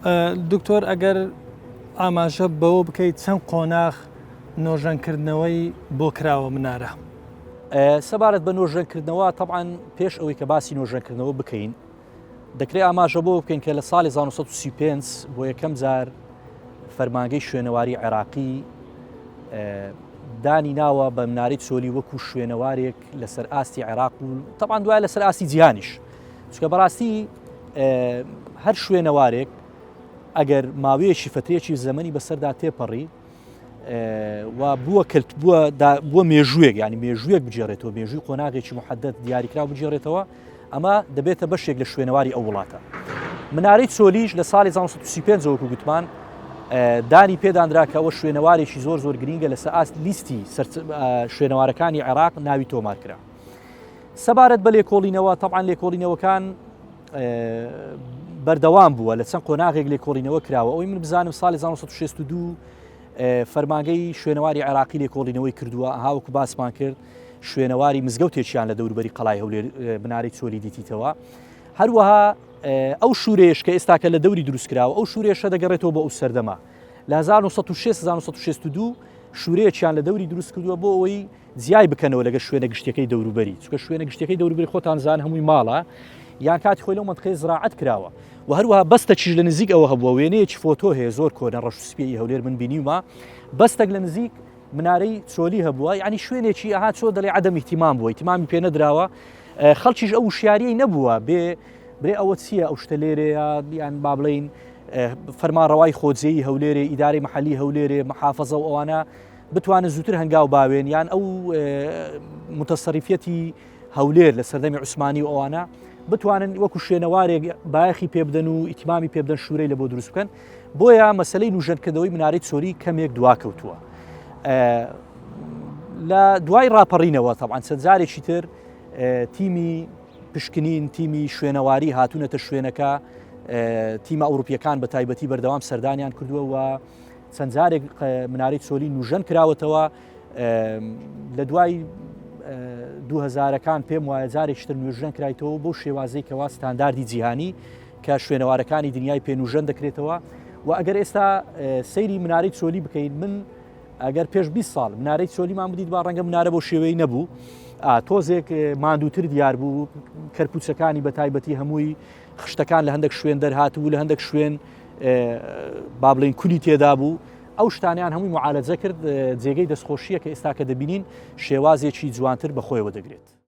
دکتۆر ئەگەر ئاماژە بەوە بکەیت چەند قۆناغ نۆژەنکردنەوەی بۆ کراوە منارە؟ سەبارەت بە نۆژەنکردنەوە تەبعەن پێش ئەوەی کە باسی نۆژەنکردنەوە بکەین دەکرێت ئاماژە بۆ بکەین کە لە ساڵی 1935 بۆ یەکەم جار فەرمانگەی شوێنەواری عێراقی دانی ناوە بە مناری چۆلی وەکو شوێنەوارێک لەسەر ئاستی عێراق و تەبان دوای لەسەر ئاستی جیهانیش چکە بەڕاستی هەر شوێنەوارێک ئەگەر ماوەیەکی فترێکی زەمەنی بەسەردا تێپەڕی و بووە کەلت بووە بووە مێژوویەک ینی مێژوویەک بگێڕێتەوە مێژووی قۆناغێکی محدد دیاریکراو بگێڕێتەوە ئەمە دەبێتە بەشێک لە شوێنەواری ئەو وڵاتە منارەی چۆلیش لە ساڵی 1935 وەکو گوتمان دانی پێدانرا کە ئەوە شوێنەوارێکی زۆر زۆر گرینگە لەسەر ئاست لیستی شوێنەوارەکانی عێراق ناوی تۆمار کرا سەبارەت بە لێکۆڵینەوە تەبعەن لێکۆڵینەوەکان بەردەوام بووە لە چەند قۆناغێک لێکۆڵینەوە کراوە ئەوی من بزانم ساڵی 1962 فەرمانگەی شوێنەواری عێراقی لێکۆڵینەوەی کردووە هاوکو باسمان کرد شوێنەواری مزگەوتێکیان لە دەوروبەری قەڵای هەولێر بناری چۆلی دیتیتەوە هەروەها ئەو شوورێش کە ئێستاکە لە دەوری دروستکراوە ئەو شوورێشە دەگەڕێتەوە بۆ ئەو سەردەمە لە 1960 1962 شوورەیەکیان لە دەوری دروست کردووە بۆ ئەوەی جیای بکەنەوە لەگە شوێنە گشتیەکەی دەوروبەری چونکە شوێنە گشتیەکەی دەوروبەری خۆتان زان هەمووی ماڵە یان کاتی خۆی لەو مەنتقەی زراعەت کراوە و هەروەها بەستەکیش لە نزیک ئەوە هەبووە وێنەیەکی فۆتۆ هەیە زۆر کۆنە ڕەش و سپیی هەولێر من بینیومە بەستەک لە نزیک منارەی چۆلی هەبووە یعنی شوێنێکی ئەها چۆ دەڵێ عدم اهتمام بووە اهتمامی پێ نەدراوە خەڵکیش ئەو وشیاریەی نەبووە بێ برێ ئەوە چییە ئەو شتە لێرەیە یان با بڵین فەرمانڕەوای خۆجێی هەولێرێ ئیدارەی محلی هەولێرێ محافظە و ئەوانە بتوانن زووتر هەنگاو باوێن یان ئەو متەسەریفیەتی هەولێر لە سەردەمی عوسمانی و ئەوانە بتوانن وەکو شوێنەوارێک بایەخی پێبدەن و ئیتمامی پێبدەن شوورەی لە بۆ دروست بکەن بۆیە مەسلەی نوژەنکردنەوەی منارەی چۆلی کەمێک دواکەوتووە لە دوای ڕاپەڕینەوە تەبعەن چەند جارێکی تر تیمی پشکنین تیمی شوێنەواری هاتوونەتە شوێنەکە تیمە ئەوروپیەکان بە تایبەتی بەردەوام سەردانیان کردووە و چەند جارێک منارەی چۆلی نوژەن کراوەتەوە لە دوای دوهزارەکان پێم وایە جارێکتر نوێژەن کرایتەوە بۆ شێوازەی کەوا ستانداردی جیهانی کە شوێنەوارەکانی دنیای پێ نوژەن دەکرێتەوە و ئەگەر ئێستا سەیری منارەی چۆلی بکەین من ئەگەر پێش 20 ساڵ منارەی چۆلیمان بدیت با ڕەنگە منارە بۆ شێوەی نەبوو تۆزێک ماندووتر دیار بوو کەرپوچەکانی بە تایبەتی هەمووی خشتەکان لە هەندێک شوێن دەرهاتبوو لە هەندێک شوێن با بڵێین کولی تێدا بوو ئەو شتانیان هەمووی معالەجە کرد جێگەی دەستخۆشیە کە ئێستا کە دەبینین شێوازێکی جوانتر بەخۆیەوە دەگرێت.